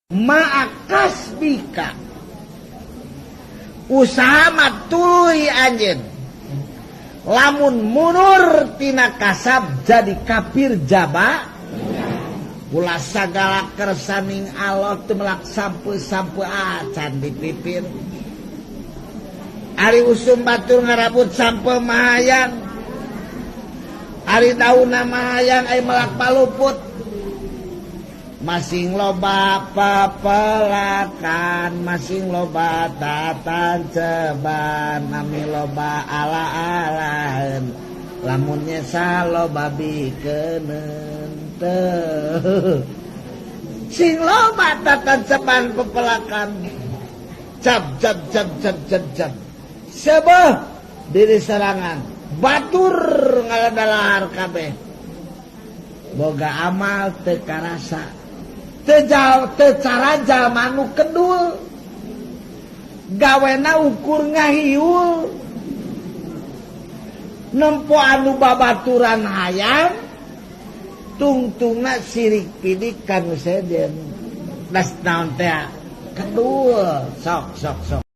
Ma'a kasbika, usaha mah tuluy anjeun, lamun mundur tina kasab jadi kafir jaba. Ulah sagala kersaning Allah teu melak sampe-sampe acan di pipir. Ari usum batur ngarabut sampe mahayang, ari daunna mahayang, ari melak paluput. Masing loba pepelakan, masing loba tatanceban, nami loba ala-alahan, lamun nyesal loba bikeneun teu. Sing loba tatanceban, pepelakan, cap cap cap cap cap cap, sebeh diri serangan batur ngaladalahar kabeh, boga amal teu karasa, teu cara jalma nu kedul, gawena ukur ngahiul, nempo anu babaturan hayang, tungtungna sirik pidik kanu sejen. Das naon teh? Kedul. Sok sok sok.